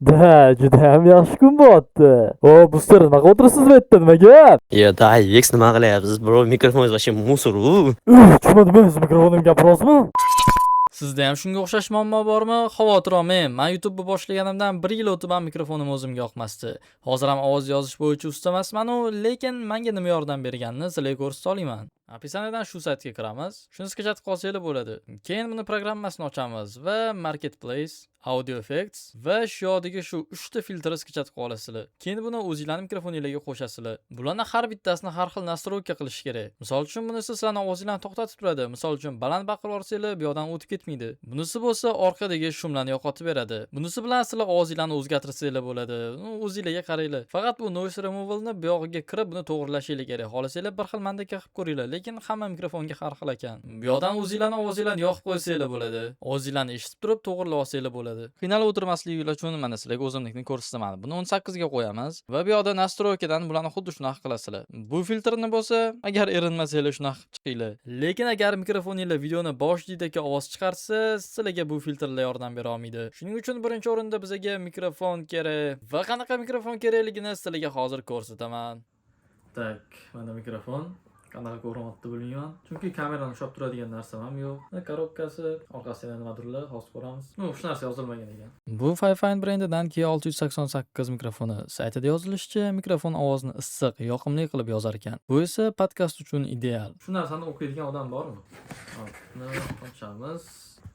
Да, judayam yaxshi kun bo'lyapti. O, Buster, nima qilib o'tiribsiz bu yerda, nima gap? Yo, да, X, nima qilyapsiz, bro? Mikrofoningiz вообще мусор u. Uf, tushunmadim, siz mikrofonimga gapiryapsizmi? Sizda ham shunga o'xshash muammo bormi? Xavotir olmang. Men YouTube'ni boshlaganimdan 1 yil o'tib ham mikrofonim o'zimga yoqmasdi. Hozir ham ovoz yozish bo'yicha usta emasman-u, lekin menga nima yordam berganini sizlarga ko'rsata olaman. Описание dan shu saytga kiramiz. Shuni скачать qilib olsanglar bo'ladi. Keyin buni programmasini ochamiz va Marketplace, Audio Effects va shu yoqdagi shu 3 ta filtrni скачать qilib olasizlar. Keyin buni o'zinglarning mikrofoninglarga qo'shasizlar. Bularni har bittasini har xil настройка qilish kerak. Misol uchun, bunisi sizlarning ovozinglarni to'xtatib turadi. Misol uchun, baland baqirib yuborsanglar, bu yoqdan o'tib ketmaydi. Bunisi bo'lsa orqadagi шум larni yo'qotib beradi. Bunisi bilan sizlar ovozinglarni o'zgartirsanglar bo'ladi. O'zinglarga qaranglar. Faqat bu noise removalni bu yog'iga kirib, buni to'g'rilashinglar kerak. Xohlasanglar, bir xil mandaka qilib ko'ringlar, lekin hamma mikrofonga har xil ekan. Bu yoqdan o'zinglarning ovozinglarni yoqib qo'ysanglar bo'ladi. Ovozinglarni eshitib turib to'g'rilab olsanglar bo'ladi. Qiynalib o'tirmasliginglar uchun mana sizlarga o'zimnikini ko'rsataman. Buni 18 ga qo'yamiz va bu yoqda настройка dan bularni xuddi shunaqa qilasizlar. Bu filtrni bo'lsa, agar erinmasanglar, shunaqa qilib chiqinglar. Lekin agar mikrofoninglar videoni boshidagi ovoz chiqarsa, sizlarga bu filtrlar yordam bera olmaydi. Shuning uchun birinchi o'rinda bizga mikrofon kerak va qanaqa mikrofon kerakligini sizlarga hozir ko'rsataman. Так, mana mikrofon. Qanaqa ko'rinyapti, bilmayman. Chunki kamerani ushlab turadigan narsam ham yo'q. Коробка si, orqasida nimadirlar, hozir ko'ramiz. Ну, hech narsa yozilmagan ekan. Bu Fifine brendidan K688 mikrofoni. Saytida yozilishicha, mikrofon ovozni issiq, yoqimli qilib yozar ekan. Bu esa podkast uchun ideal. Shu narsani o'qiydigan odam bormi? Hop, buni ochamiz.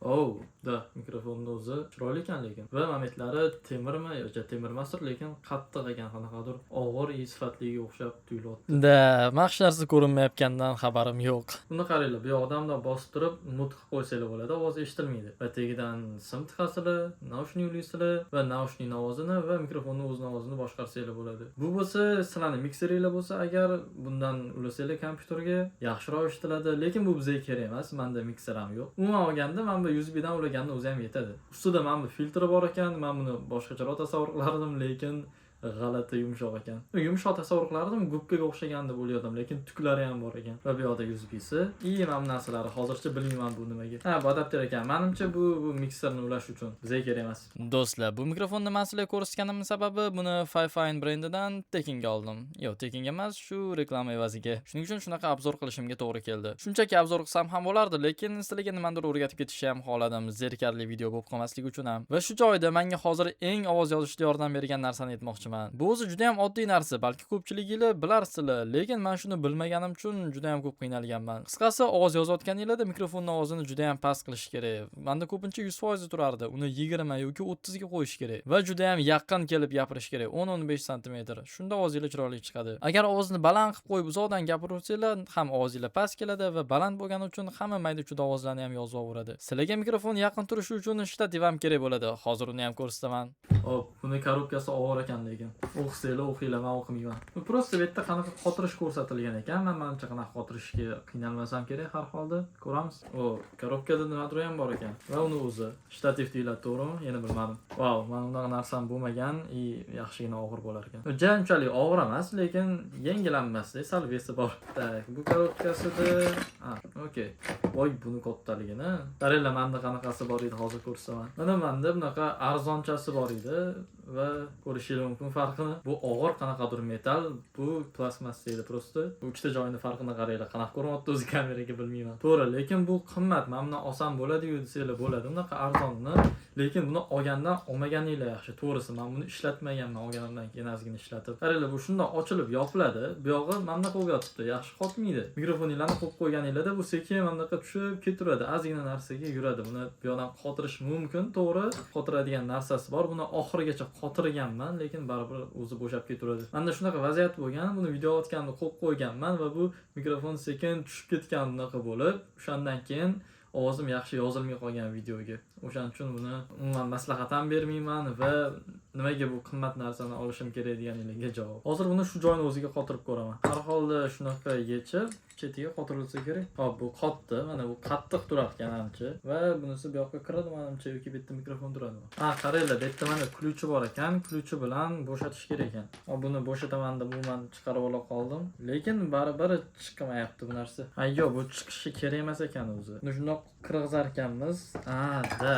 Oh, да, mikrofonni o'zi chiroyli ekan lekin. Va momentlari temirmi yoki temir emasdir, lekin qattiq ekan, qanaqadir og'ir и sifatliga o'xshab tuyulyapti. Да, mana shu narsa ko'rinmayotgandan xabarim yo'q. Buni qaranglar, bu yoqdan bundoq bosib turib, mute qilib qo'ysanglar bo'ladi, ovoz eshitilmaydi. Va tagidan sim tiqasizlar, naushnik ulaysizlar va naushnikni ovozini va mikrofonni o'zini ovozini boshqarsanglar bo'ladi. Bu bo'lsa sizlarni mikseringlar bo'lsa, agar bundan ulasanglar kompyuterga, yaxshiroq eshitiladi, lekin bu bizga kerak emas, menda mikser ham yo'q. Umuman olganda, mana bu USB dan ulaganni o'zi ham yetadi. Ustida mana bu filtri bor ekan, men buni boshqacharoq tasavvur qilardim, lekin g'alati yumshoq ekan. Yumshoq tasavvur qilardim, gubkaga o'xshagan deb o'yladim, lekin tuklari ham bor ekan. Va bu yoqda USBsi. И mana bu narsalari hozircha bilmayman bu nimaga. Ha, bu adapter ekan. Menimcha, bu mikserni ulash uchun. Bizga kerak emas. Do'stlar, bu mikrofonni men sizlarga ko'rsatganimning sababi buni Fifine brendidan tekinga oldim. Yo'q, tekinga emas, shu reklama evaziga. Shuning uchun shunaqa обзор qilishimga to'g'ri keldi. Shunchaki обзор qilsam ham bo'lardi, lekin sizlarga nimanidir o'rgatib ketishni ham xohladim, zerikarli video bo'lib qolmasligi uchun ham. Va shu joyda menga hozir eng ovoz yozishda yordam bergan narsani aytmoqchiman. Bu o'zi juda ham oddiy narsa, balki ko'pchiliginglar bilarsizlar, lekin men shuni bilmaganim uchun juda ham ko'p qiynalganman. Qisqasi, ovoz yozayotganinglarda mikrofonni ovozini juda ham past qilish kerak. Menda ko'pincha 100% turardi. Uni 20 yoki 30 ga qo'yish kerak va juda ham yaqin kelib gapirish kerak. 10-15 santimetr. Shunda ovozinglar chiroyli chiqadi. Agar ovozni baland qilib qo'yib uzoqdan gapiraversanglar ham ovozinglar past keladi va baland bo'lgani uchun hamma mayda-chuyda ovozlarni ham yozib olaveradi. Sizlarga mikrofon yaqin turishi uchun shtativ ham kerak bo'ladi. Hozir uni ham ko'rsataman. Hop, buni коробка si og'ir ekan lekin. O'qisanglar o'qinglar, men o'qimayman. Bu просто bu yerda qanaqa qotirish ko'rsatilgan ekan. Men manimcha, qanaqa qotirishga qiynalmasam kerak har holda. Ko'ramiz. O, коробка da nimadir ham bor ekan. Va uni o'zi shtativ deyiladi, to'g'rimi? Yana bilmadim. Vau, mana bunaqa narsam bo'lmagan и yaxshigina og'ir bo'lar ekan. Ja unchalik og'ir emas, lekin yengil ham emas, sal вес i bor. Так, bu коробка sida, ha, okey. Voy, buni kattaligini. Qaranglar, menda qanaqasi bor edi, hozir ko'rsataman. Mana menda bunaqa arzonchasi bor edi va ko'rishingiz mumkin farqini. Bu og'ir qanaqadir metall, bu plastmassa edi просто. Bu ikkita joyini farqini qaranglar, qanaqa ko'rinyapti o'zi kameraga, bilmayman. To'g'ri, lekin bu qimmat. Mana buni olsam bo'ladi-yu desanglar bo'ladi. Bunaqa arzonni, lekin buni olgandan olmaganinglar yaxshi. To'g'risi, men buni ishlatmaganman olganimdan keyin ozgina ishlatib. Qaranglar, bu shundoq ochilib yopiladi. Bu yog'i mana bunaqa bo'lib yotibdi, yaxshi qotmaydi. Mikrofoninglarni qo'yib qo'yganinglarda bu sekin mana bunaqa tushib ketaveradi. Ozgina narsaga yuradi. Buni bu yoqdan qotirish mumkin, to'g'ri. Qotiradigan narsasi bor. Buni oxirigacha qotirganman, lekin baribir o'zi bo'shab ketaveradi. Menda shunaqa vaziyat bo'lgan, buni video otganimda qo'yib qo'yganman va bu mikrofon sekin tushib ketgan bunaqa bo'lib, o'shandan keyin ovozim yaxshi yozilmay qolgan videoga. O'shaning uchun buni umuman maslahat ham bermayman va nimaga bu qimmat narsani olishim kerak deganinglarga javob. Hozir buni shu joyini o'ziga qotirib ko'raman. Har holda shunaqa yechib, chetiga qotirilsa kerak. Hop, bu qotdi. Mana bu qattiq turar ekan ancha. Va bunisi bu yoqqa kiradi manimcha yoki bu yerda mikrofon turadimi? Ha, qaranglar, bu yerda mana ключ i bor ekan. Ключ i bilan bo'shatish kerak ekan. Hop, buni bo'shataman deb umuman chiqarib ola qoldim. Lekin baribir chiqmayapti bu narsa. Ha, yo'q, bu chiqishi kerak emas ekan o'zi. Buni shundoq kirg'izar ekanmiz. Ha, да.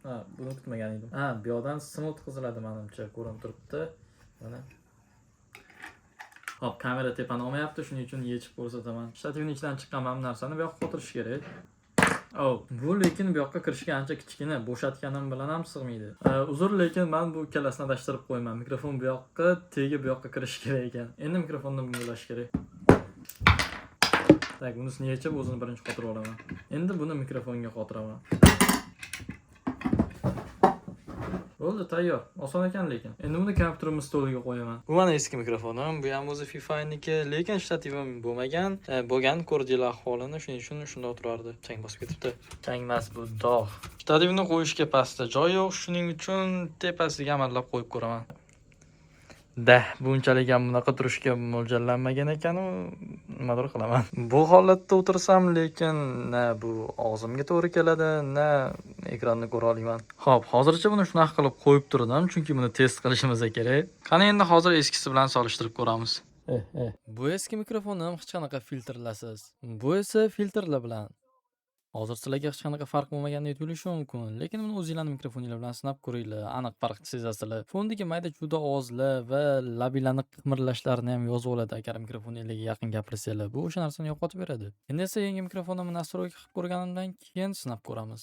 Ha, buni kutmagan edim. Ha, bu yoqdan sim o'tkaziladi manimcha, ko'rinib turibdi. Mana. Hop, kamera tepani olmayapti, shuning uchun yechib ko'rsataman. Shtativni ichidan chiqqan mana bu narsani bu yoqqa qotirish kerak. Oh, bu lekin bu yoqqa kirishga ancha kichkina, bo'shatganim bilan ham sig'maydi. Uzr, lekin men bu ikkalasini adashtirib qo'yman. Mikrofon bu yoqqa, tegi bu yoqqa kirishi kerak ekan. Endi mikrofonni bunga ulash kerak. Так, bunisini yechib, o'zini birinchi qotirib olaman. Endi buni mikrofonga qotiraman. Bo'ldi, tayyor. Oson ekan lekin. Endi buni kompyuterimni stoliga qo'yaman. Bu mana eski mikrofonim, bu ham o'zi Fifine'niki, lekin shtativim bo'lmagan. Bo'lgan ko'rdinglar ahvolini, shuning uchun shundoq turardi. Chang bosib ketibdi. Chang emas, bu dog'. Shtativni qo'yishga pastda joy yo'q, shuning uchun tepasiga amallab qo'yib ko'raman. Да, bunchalik ham bunaqa turishga mo'ljallanmagan ekan-u, nimadir qilaman. Bu holatda o'tirsam, lekin na bu og'zimga to'g'ri keladi, na ekranni ko'ra olaman. Xo'p, hozircha buni shunaqa qilib qo'yib turdim, chunki buni test qilishimiz kerak. Qani endi hozir eskisi bilan solishtirib ko'ramiz. Bu eski mikrofonim hech qanaqa filtrlasiz. Bu esa filtrlar bilan. Hozir sizlarga hech qanaqa farq bo'lmagandek tuyulishi mumkin, lekin buni o'zinglarning mikrofoninglar bilan sinab ko'ringlar, aniq farqni sezasizlar. Fondagi mayda-chuyda ovozlar va labinglarni qimirlashlarini ham yozib oladi agar mikrofoninglarga yaqin gapirsanglar. Bu o'sha narsani yo'qotib beradi. Endi esa yangi mikrofonimni настройка qilib ko'rganimdan keyin sinab ko'ramiz.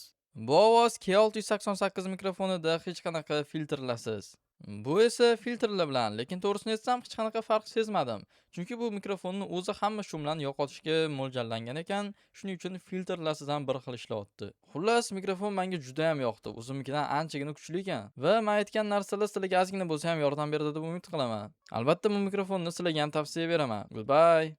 Bu ovoz K688 mikrofonida hech qanaqa filtrlasiz. Bu esa filtrlar bilan, lekin to'g'risini aytsam, hech qanaqa farq sezmadim. Chunki bu mikrofonni o'zi hamma шум larni yo'qotishga mo'ljallangan ekan, shuning uchun filtrlarsiz ham bir xil ishlayapti. Xullas, mikrofon menga juda ham yoqdi. O'zimnikidan anchagina kuchli ekan va men aytgan narsalar sizlarga ozgina bo'lsa ham yordam beradi deb umid qilaman. Albatta, bu mikrofonni sizlarga ham tavsiya beraman. Goodbye.